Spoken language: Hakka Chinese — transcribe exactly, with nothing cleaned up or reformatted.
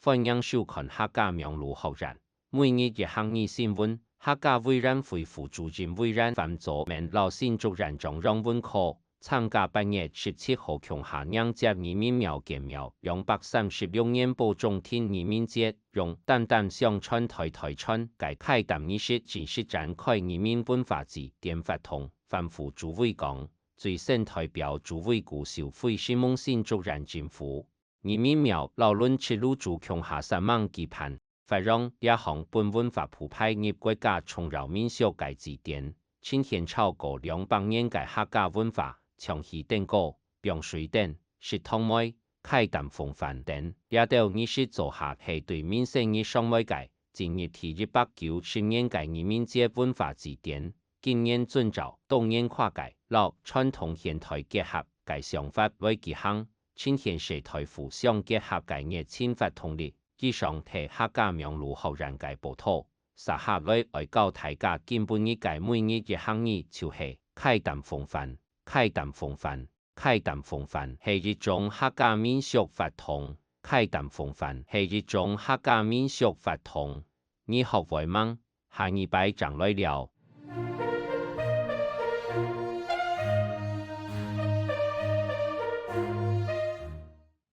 歡迎收看客家網路學院每日一客語新聞。客家委員會副主任委員范祖明摎新竹縣長楊文科參加八月十七號共下迎接義民廟建廟兩百三十六年寶鐘亭義民節，用擔擔相傳、袋袋傳个開擔儀式正式展開義民文化祭典活動。范副主委講，最先代表主委顧秀妃承蒙新竹縣政府、義民廟摎崙七路組共下煞猛舉辦，發揚這項本文化鋪排入國家重要民俗个祭典，呈現超過兩百年个客家文化，長戲、登高、放水燈、食糖糜、開擔奉飯等。這兜儀式做下係對民生日常每个進入第一百九十年个義民節文化祭典，今年遵照多元化个摎傳統現代結合个想法來舉行，呈現世代互相結合个熱情活動力。以上係客家網路學院个報導，接下來愛教大家今晡日个每日一客語，就係開擔奉飯，開擔奉飯。 開擔奉飯係一種客家民俗活動。開擔奉飯係一種客家民俗活動。你學會吂？下二擺正來尞。